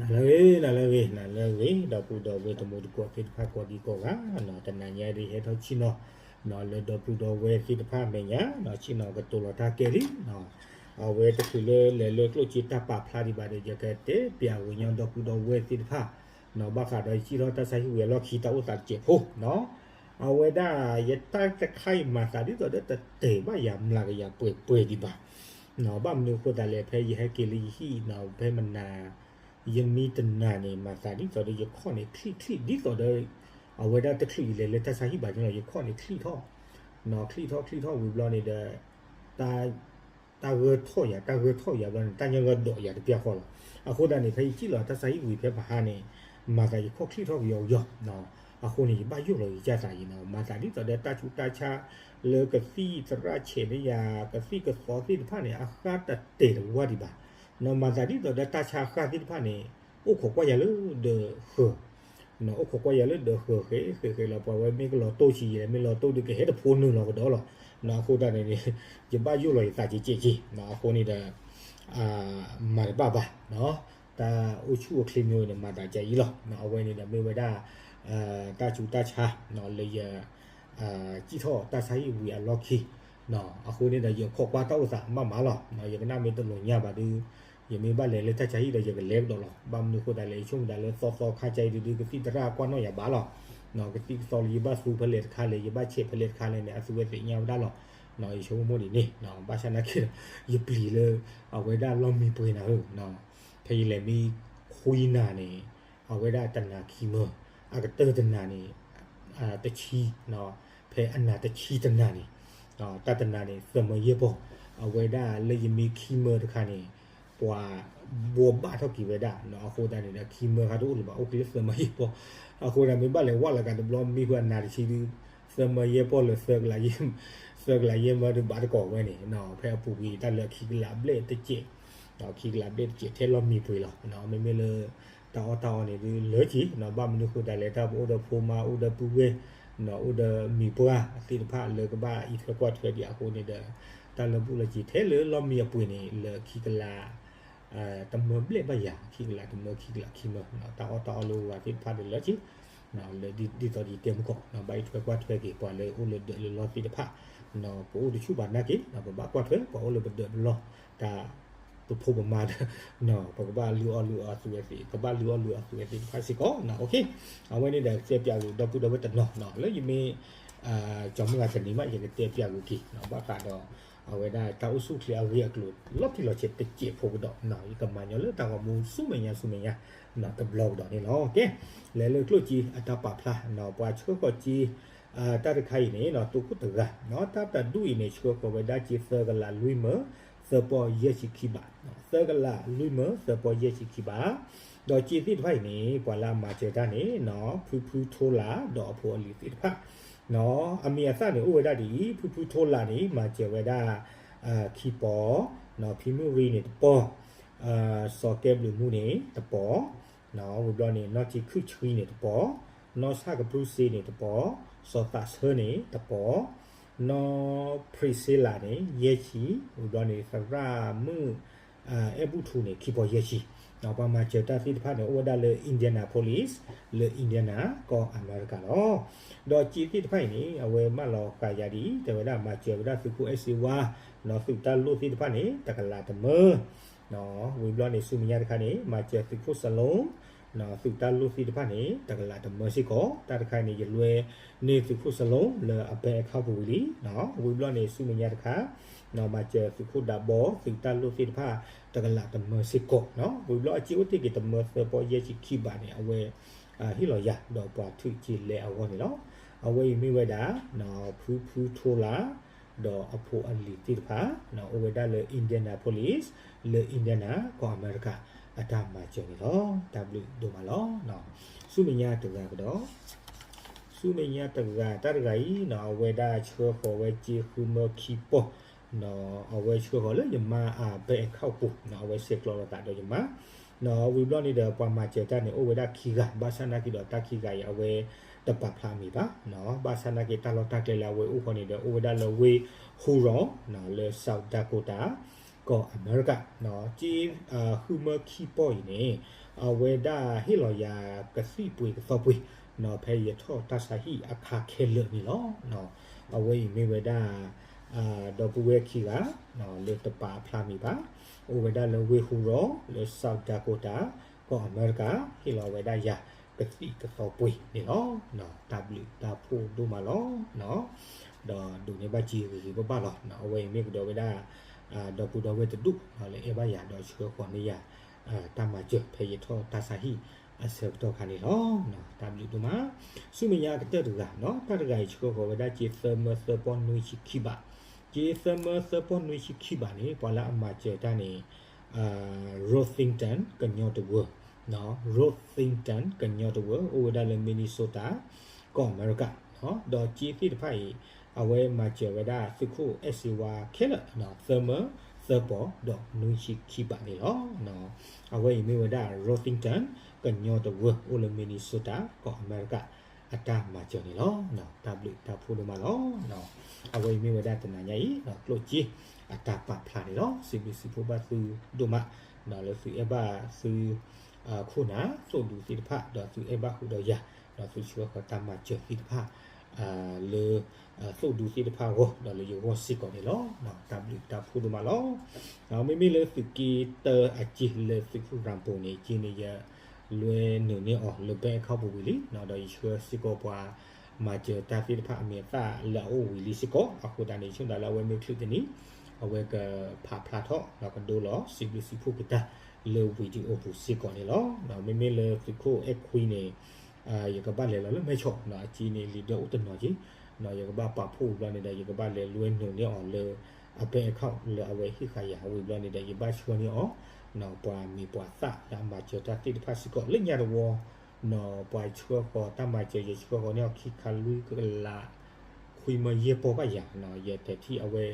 နၤလၢဂ့ၤ နၤလၢဂ့ၤ နၤလၢဂ့ၤ ဒီပုၢ်ဒီဝဲၢ်တံၤသကိးသ့ၣ်တဖၣ်ကိးဒံကိးဂၤ, တနၤညါဒ်ဟဲထီၣ်ဆ့ၣ်နီၤ လၢဒီပုၢ်ဒီဝဲၢ်သ့ၣ်တဖၣ်မဲာ်ညါ ဆ့ၣ်နီၤကတိၤလီၤတၢ်ကဲလံ, အဝဲတချုးလၢလဲၤလၢကျိၣ်စ့တၢ်ပာ်ဖျါဒံးဘၣ်ဒီး ယကတဲပၠးဂ့ၤညီဒီပုၢ်ဒီဝဲၢ်သ့ၣ်တဖၣ်, ဘၣ်ဃးဒီးယစံၣ်ထီၣ်တၢ်ဆါဟံၣ်ဝံၤအလီၢ်ခံတၢ်အိၣ်သးတစဲးဖိ အဝဲဒၣ် ယတၢ်တခါအံၤမၤသးဒ်သိးဒီးတတဲာ်ဘၣ်ယၤမျးကယၤပှဲၤပှဲၤဒံးဘၣ်, ဘၣ်မနုၤအဃိသတးလဲၣ် ဖဲယဟဲက့ၤလၢယဟံၣ် ဖဲမနၤ ယမံတနၤန့ၣ် မၤသးဒ်သိးဒီးယခီၣ်န့ၣ်ချံၣ်ချံၣ်ဒ်သိးဒီး အဝဲဒၣ်တချုးယလဲၤလၢတၢ်ဆါဟံၣ်ဘၣ်န့ၣ်လီၤ ယခီၣ်န့ၣ်ချံၣ်ထီၣ်, ချံၣ်ထီၣ်ချံၣ်ထီၣ်ဝံၤဘျီန့ၣ်ဒီး တၢ်ဂၢၢ်ထီၣ်ယၤ တၢ်ဂၢၢ်ထီၣ်ယၤဘျီန့ၣ် တၢ်ညၣ်ဂၢၢ်ဒိးယၤတပျၢ်ဃီလီၤ. အဃိသတးန့ၣ် ဖဲယစံၣ်လီၤတၢ်ဆါဟံၣ်ဝံၤဖဲပဟါန့ၣ် မၤသးယခီၣ်ချံၣ်ထီၣ်ကယီကယီ, အဃိန့ၣ် ယဘၣ်ယိၣ်လီၤယကစၢ်သးအံၤနီၤ မၤသးဒ်သိးဒီးတၢ်ဆူးတၢ်ဆါ လၢကသံၣ်သရၣ်ဆဲးန့ၢ်ယၤ ကသံၣ်ကသီသ့ၣ်တဖၣ်န့ၣ် အဃၢ်တတဲာ်တဝါဒံးဘၣ်, မၤသးဒ်သိးဒီးတၢ်ဆါအဃၢ်သ့ၣ်တဖၣ်န့ၣ် အိၣ်ခိးကွၢ်ယၤလၢဒၢးဃၢၤ အိၣ်ခိးကွၢ်ယၤလၢဒၢးဃၢၤဃဲးဃဲးဃဲးလီၤ ပှၤဝဲမ့ၢ်ကလီၤတိၢ်ဆံးယဲ မ့ၢ်လီၤတိၢ်ဒုးကဟဲတဖိနုာ်လီၤကဒီးလီၤ. အဃိသတးန့ၣ်န့ၣ် ယဘၣ်ယိၣ်လီၤယသးကဲးကဲးက့ၤ, အဃိန့ၣ်ဒီး မၤတဘၣ်ဘၣ်, တၢ်အိၣ်ဆူၣ်အိၣ်ချ့မ့ၢ်ဝဲန့ၣ် မၤသးဒ်အံၤလီၤ. အဝဲန့ၣ်ဒီးမ့ၢ်ဝဲဒၣ် တၢ်ဆူးတၢ်ဆါ လၢယ စံၣ်ထီၣ်တၢ်ဆါဟံၣ်ဝံၤအလီၢ်ခံ, အဃိန့ၣ်ဒီးယခိးကွၢ်တၢ်အိၣ်သးမးမးလီၤ. ယကနၣ်မ့ၢ်တလိာ်ညါဘၣ်ဒီး ယမ့ၢ်ဘၣ်လဲၤလၢတၢ်ဆါဟံၣ်ဒီးယကလဲၤကဒီးလီၤ. ဘၣ်မနုၤအဃိသတးလဲၣ် ယဆိကမိၣ်သးလၢသီသီခါကၢအံၤဒုးဒုး ကသံၣ်သရၣ်ကွၢ်နီၣ်ယၤဘၣ်လီၤ. ကသံၣ်ကသီလၢယဘၣ်သူဖဲလဲၣ်တခါလဲၣ် ယဘၣ်ဆဲးဖဲလဲၣ်တခါလဲၣ်န့ၣ် အသုဝဲသ့ၣ်ညါဝဲဒၣ်လီၤ. ယဆိကမိၣ်ဒ်န့ၣ် ဘၣ်ဆၣ်နာ်က့ဒီး ယပျံၤလၢ အဝဲဒၣ်လီၢ်မံပှဲၤနၤဧၢ ဖဲယလဲၤမံခွံနၤန့ၣ် အဝဲဒၣ်တနၤခံမၢ, အကတၢၢ်တနၤန့ၣ် တဆံ, ဖဲအနၤတဆံတနၤန့ၣ် တၢ်တနၤန့ၣ် သၢမၢယဲၢ်ပီၢ်, အဝဲဒၣ်လၢယမံခံမၢတခါန့ၣ် ပှၤဘိးဘၣ်ထီၣ်က့ၤဝဲဒၣ်, အဃိသတးန့ၣ်ဒီး ခံမၢခါတအိၣ်လၢၤဘၣ် အိၣ်က့ၤလၢသၢမၢယဲၢ်ပီၢ်, အဃိသတးမ့ၢ်ဘၣ်လဲၤဝဲလၢကဒီးတဘျီ မံဃုာ်အနၤတဆံဒုး သၢမၢယဲၢ်ပီၢ်လၢ သၢကလးယဲၢ်မၢဒုးဘၣ်တကိးဝဲန့ၣ် ဖဲအပူၤကွံာ်တၢ်လၢခံကလးဘျဲၣ်တစဲး, ခံကလးဘျဲၣ်တစဲးထဲလီၢ်မံပှဲၤလီၤ. မ့မ့ၢ်လၢ တၢ်အီၣ်တၢ်အီန့ၣ်ဒုးလၢက့ၤ ဘၣ်မနုၤအဃိသတးလဲၣ် တၢ်ပအိၣ်ဒီးဖိမါအိၣ်ဒီးပုၢ်ဝဲၢ် အိၣ်ဒီးမံၤပှၢ်သ့ၣ်တဖၣ်လၢကဘၣ်အံးထွဲကွၢ်ထွဲဒံးအဃိန့ၣ်ဒီး တၢ်လၢဘူၣ်လၢက့ၤထဲလၢလီၢ်မံအပှ့ၤန့ၣ် လၢခံကလး တမၢဘျဲၣ်ဘၣ်ယၤ ခံကလးတမၢခံကလးခံမၢ တၢ်အီၣ်တၢ်အီလၢဂၤသ့ၣ်တဖၣ်ဒီးလၢက့ၤ လၢဒ်သိးဒ်တဲမုၢ်ကီး ဘၣ်အံးထွဲကွၢ်ထွဲက့ၤ ပှၤလၢအိၣ်လၢဒၢးလၢလီၢ်သ့ၣ်တဖၣ် ပအိၣ်တဆူၣ်ဘၣ်နာ်က့ ပဘၣ်ကွၢ်ထွဲ ပှၤအိၣ်လၢပဒၢးပလီၢ် တၢ် ပဖိပမါဒီး ပကဘၣ်လုၢ်အီၣ်လုၢ်အီသုဝဲသ့ၣ် ကဘၣ်လုၢ်အီၣ်လုၢ်အီသုဝဲသ့ၣ်တဖၣ်စ့ၢ်ကီး အဝဲန့ၣ်ဒီးတဲပၠးဂ့ၤဒီပုၢ်ဒီဝဲၢ်တနီၤ လၢယမ့ၢ် ကၠီမုၢ်ဂၤတနံၤမး ယကတဲပၠးဂ့ၤက့ၤ ဘၣ်ဃးဒီး အဝဲဒၣ်တၢ်အိၣ်ဆူၣ်ချ့အဂ့ၢ်အကျိၤ လီၤတံၢ်လီၤဆဲးတစဲးဖိကဒီး ယကမၤညီလၢတၢ်ဂီၤမူ ဆူမဲာ်ညါဆူမဲာ်ညါ တဘျီကဒီးန့ၣ်လီၤ. ကဲ လဲၤလၢကျိၣ်စ့အတၢ်ပာ်ဖျါ ပှၤဆှၢဃီၤစ့ တၢ်တခါအံၤန့ၣ် သုးခိၣ်တဂၤ တၢ်တဒူၣ်အံၤန့ၣ် ဆှၢဃီၤဝဲဒၣ်စ့သၢကလးလွံၢ်မၢ သၢပီၢ်ယဲၢ်ဆံခံဘး သၢကလးလွံၢ်မၢ သၢပီၢ်ယဲၢ်ဆံခံဘး ဒီးစ့သ့ၣ်တဖၣ်အံၤန့ၣ် ပှၤလၢအမၤစၢၤတၢ်န့ၣ် ဖုဖုထိလး ဒီးအဖိအလံၤသ့ၣ်တဖၣ် အမံၤအသၣ်န့ၣ် အိၣ်ဝဲဒၣ်ဒ်အံၤ ဖုဖုထိလးန့ၣ် မၤစၢၤဝဲဒၣ် ခံပီၢ် ဖံမုၣ်ရံန့ၣ်တပီၢ် စီၤကဲဘျုးမူန့ၣ်တပီၢ် ဝံၤဘျီန့ၣ် နီၢ်ထံခုၣ်ဆှံန့ၣ်တပီၢ် နီၢ်ဆၣ်ကပြုၢ်စ့န့ၣ်တပီၢ် စီၤသးဆၢန့ၣ်တပီၢ် နီၢ်ဖြံးစ့လးန့ၣ် ယဲၢ်ဆံ ဝံၤဘျီန့ၣ် သရၣ်မုၣ် အဲၣ်ဘူၣ်ထူန့ၣ် ခံပီၢ်ယဲၢ်ဆံ ပှၤမၤစၢၤတၢ်သ့ၣ်တဖၣ်န့ၣ် အိၣ်ဝဲဒၣ်လၢ Indianapolis လၢ Indiana ကီၢ်အမဲရကၤလီၤ. ဒီးစ့သ့ၣ်တဖၣ်အံၤန့ၣ် အဝဲမၢလီၤဃာ်ယၤဒ်အံၤ တဲဝဲဒၣ်မၤစၢၤဝဲဒၣ်သုးခိၣ်အဲၣ်စ့ဝါ သုးတၢ်လိၣ်သ့ၣ်တဖၣ်န့ၣ် တကလးတမၢ ဝံၤဘျီန့ၣ် ဆူမဲာ်ညါတခါန့ၣ် မၤစၢၤသုးခိၣ်စလိ သုးတၢ်လိၣ်သ့ၣ်တဖၣ်န့ၣ် တကလးတမၢစ့ၢ်ကီး တၢ်တခါအံၤန့ၣ် ယလွဲန့ၢ်သုးခိၣ်စလိလၢအ bank account ပူၤဝံၤလံ ဝံၤဘျီန့ၣ် ဆူမဲာ်ညါတခါ မၤစၢၤသုးခိၣ်ဒးဘီ သုးတၢ်လိၣ်သ့ၣ်တဖၣ် တကလးတမၢစ့ၢ်ကီး ဝံၤဘျီအစ့အိၣ်တ့ၢ်က့ၤတမၢသၢပီၢ်ယဲၢ်ဆံခံဘးန့ၣ် အဝဲ ဟ့ၣ်လီၤယၤ ဒီးပှၤထုးက့ၤလဲအဂီၢ်န့ၣ်လီၤ. အဝဲအံၤမ့ၢ်ဝဲဒၣ် ဖုဖုထိလး ဒီးအဖိအလံၤသ့ၣ်တဖၣ် အိၣ်ဝဲဒၣ်လၢ Indianapolis လၢ Indiana ကီၢ်အမဲရကၤ အတၢ်မၤစၢၤန့ၣ်လီၤ. တၢ်ဘျုးဒိၣ်မးလီၤ. ဆူမဲာ်ညါတဂၤကဒီး ဆူမဲာ်ညါတဂၤ တၢ်တဂၤအံၤ အဝဲဒၣ်ဆှၢဃီၤဝဲစ့ဃုမၢခံပီၢ် အဝဲဆှၢဃီၤလၢယမါအ bank account ပူၤ အဝဲဆဲးကျိးလိာ်သးဒီးယမါ ဝံၤဘျီန့ၣ်ဒီး ပှၤမၤစၢၤတၢ်န့ၣ် အိၣ်ဝဲဒၣ်ခံဂၤ ဘၣ်ဆၣ်နာ်က့ဒီးတၢ်ခံဂၤအံၤ အဝဲတပာ်ဖျါအမံၤဘၣ် ဘၣ်ဆၣ်နာ်က့တၢ်လီၢ်တၢ်ကျဲလၢအဝဲအိၣ်ဃီန့ၣ်ဒီး အိၣ်ဝဲဒၣ်လၢဝ့ၢ် Huron လၢ South Dakota ကီၢ်အမဲရကၤ, က့ဃုမၢခံပီၢ်အံၤန့ၣ် အဝဲဒၣ်ဟ့ၣ်လီၤယၤကသံၣ်ပှ့ၤကသီပှ့ၤဖဲယထီၣ်တၢ်ဆါဟံၣ်အခါခဲလၢာ်န့ၣ်လီၤ. အဝဲအံၤမ့ၢ်ဝဲဒၣ် ဒီပုၢ်ဝဲၢ်ခံဂၤ လၢတပာ်အဖျါမံၤဘၣ်, အိၣ်ဝဲဒၣ်လၢဝ့ၢ်ဟူရီလၢ South Dakota ကီၢ်အမဲရကၤ ဟ့ၣ်လီၤဝဲဒၣ်ယၤကသံၣ်ကသီပှ့ၤန့ၣ်လီၤ. တၢ်ဘျုးတၢ်ဖှိၣ်ဒိၣ်မးလီၤ. ဒီးဒိးန့ၢ်ဘၣ်စ့ဂ့ၤဂ့ၤဘၣ်ဘၣ်လီၤ. အဝဲအံၤမ့ၢ်ကဒီးဝဲဒၣ် ဒီပုၢ်ဒီဝဲၢ်တဒူၣ်လၢအဲၣ်ဘၣ်ယၤဒီးဆှၢဃီၤန့ၢ်ယၤ တၢ်မၤစၢၤဖဲယထီၣ်တၢ်ဆါဟံၣ်အဆၢကတီၢ်ခါန့ၣ်လီၤ. တၢ်ဘျုးဒိၣ်မး, ဆူမဲာ်ညါကတၢၢ်တဂၤ, တၢ်တဂၤအံၤဆှၢဃီၤဝဲဒၣ်က့သၢမၢသၢပီၢ်နွံဆံခံဘး, က့သၢမၢသၢပီၢ်နွံဆံခံဘးန့ၣ် ပှၤလၢအမၤစၢၤတၢ်န့ၣ် Rosington ကညီတဝၢ, Rosington ကညီတဝၢ အိၣ်ဝဲဒၣ်လၢ Minnesota ကီၢ်အမဲရကၤ, ဒီးက့သ့ၣ်တဖၣ်အံၤ အဝဲမၤစၢၤဝဲဒၣ်သုးခိၣ်အဲၣ်စ့ဝါခဲလၢာ် သၢမၢသၢပီၢ်ဒီးနွံဆံခံဘးန့ၣ်လီၤ. အဝဲအံၤမ့ၢ်ဝဲဒၣ် Rosington ကညီတဝၢ အိၣ်လၢ Minnesota ကီၢ်အမဲရကၤ အတၢ်မၤစၢၤန့ၣ်လီၤ. တၢ်ဘျုးတၢ်ဖှိၣ်ဒိၣ်မးလီၤ. အဝဲအံၤမ့ၢ်ဝဲဒၣ်တနၤညါအံၤ ကျိၣ်စ့အတၢ်ပာ်ဖျါန့ၣ်လီၤ. စံးဘျုးစံးဖှိၣ်ဘၣ်သုဒိၣ်မး လၢသုအဲၣ်ဘၣ်သု ခိၣ်နၢ် သိၣ်ဒူသ့ၣ်တဖၣ် ဒီးသုအဲၣ်ဘၣ်ဃုာ်ဒီးယၤ ဒီးသုဆှၢဃီၤတၢ်မၤစၢၤသ့ၣ်တဖၣ် လၢ သိၣ်ဒူသ့ၣ်တဖၣ်အဂီၢ် ဒီးလၢယဂီၢ်စ့ၢ်ကီးန့ၣ်လီၤ. တၢ်ဘျုးတၢ်ဖှိၣ်ဒိၣ်မးလီၤ. မ့မ့ၢ်လၢသုးက့တၢအက့လၢသုးခိၣ်ရၤပိၤန့ၣ် က့န့ၣ်ယလွဲနုာ်န့ၢ်အီၤလၢ bank account ပူၤဝံၤလံ, ဒီးယဆှၢစ့ၢ်ကီးပှၤမၤစၢၤတၢ်သ့ၣ်တဖၣ်အမဲာ်သၣ်လၢအအိၣ်ဝံၤလံစ့ၢ်ကီး, အဃိသတးန့ၣ် ဆိကမိၣ်သးလၢအဝဲမ့ၢ်ချုးတနံၤ အဝဲကဖးဖျါထီၣ် ဒီးကဒိလီၤစံးဘျုးစံးဖှိၣ်က့ၤတၢ်လၢ video ပူၤစ့ၢ်ကီးန့ၣ်လီၤ. မ့မ့ၢ်လၢသုးခိၣ်အဲၣ်ခွံန့ၣ် ယကဘၣ်လဲၤလီၤလၢမဲၢ်ဆီး အက့န့ၣ် လံာ်ဒၢအိၣ်တနီၤက့, ယကဘၣ်ပာ်ဖှိၣ်ဝံၤဘျီန့ၣ်ဒီး ယကဘၣ်လဲၤလွဲနုာ်န့ၢ်အီၤလၢ အ bank account လၢအဝဲဟ့ၣ်ဃာ်ယၤဝံၤဘျီန့ၣ်ဒီး ယဘၣ်ဆှၢန့ၢ်အီၤ ပှၤမံၤပှၤသၣ်လၢအမၤစၢၤတၢ်သ့ၣ်တဖၣ်စ့ၢ်ကီး လၢညါတဝီ ပှၤဆှၢဃီၤတၢ်မၤစၢၤ ယဆှၢဃီၤန့ၢ်အီၤခံခါလွံၢ်ကလး ခွံမၢယဲၢ်ပီၢ်ဘၣ်ယၤ, ယတထံၣ်အဝဲ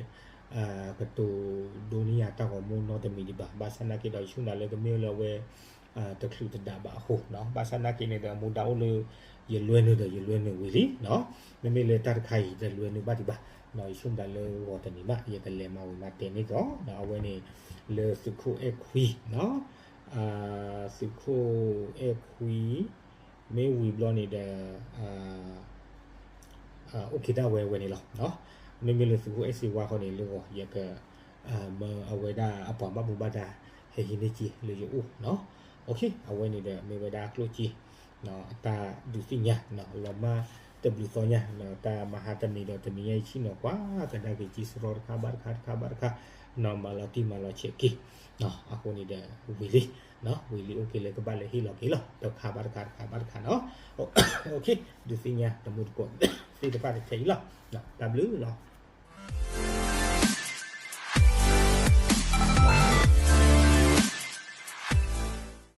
ကတိၤဒိန့ၢ်ယၤတၢ်ဂီၤမူနီတမံၤဒံးဘၣ်. ဘၣ်ဆၣ်နာ်က့ဒီး ယဆိကမိၣ်လၢကမ့ၢ်လၢအဝဲ တချုးတဒးဘၣ်အဃိ, ဘၣ်ဆၣ်နာ်က့န့ၣ်ဒီး မူဒါအိၣ်လၢ ယလွဲနုာ်ဒီးယလွဲနုာ်ဝံၤလံ, မ့မ့ၢ်လၢတၢ်တခါအံၤ တလွဲနုာ်ဘၣ်ဒံးဘၣ်, ယဆိကမိၣ်လၢဂီၤတနံၤမး ယကလဲၤမၤဝံၤမၤတဲာ်န့ၢ်ကီး အဝဲန့ၣ် လၢသုးခိၣ်အဲၣ်ခွံ သုးခိၣ်အဲၣ်ခွံ မ့ၢ်ဝံၤဘျီန့ၣ်ဒီး အိၣ်က့ၤဒၣ်ဝဲဝဲန့ၣ်လီၤ. မ့မ့ၢ်လၢသုးခိၣ်အဲၣ်စ့ဝါခီန့ၣ် လၢဂီၤ ယက မၢအဝဲဒၣ်အပှၤဘၣ်မူဘၣ်ဒါ ဟဲဟံးန့ၢ်က့ၤလၢယအိၣ်, အဝဲန့ၣ်ဒီးမ့ၢ်ဝဲဒၣ်ကျိၣ်စ့ အတၢ်ဒုးသ့ၣ်ညါ လီၤမၢ်တဘျုးသီညါ တၢ်မဟါတနံၤဒီးတနံၤညါအံၤ ဆ့ၣ်နီၤကွၢ်ကဒါက့ၤက့ၤစရီတခါဘၣ်တခါတခါဘၣ်တခါ မၤလီၤတံၢ်မၤလီၤဆဲးက့ၤ အဃိန့ၣ်ဒီး ဝံၤလံ ဝံၤလံအိၣ်က့ၤလၢကဘၣ်လဲၤဟ့ၣ်လီၤက့ၤလီၤ တခါဘၣ်တခါတခါဘၣ်တခါနီၤ ဒုးသ့ၣ်ညါတမူတကိးသ့ၣ်တဖၣ်တထဲအံၤလီၤ. တၢ်ဘျုးလီၤ.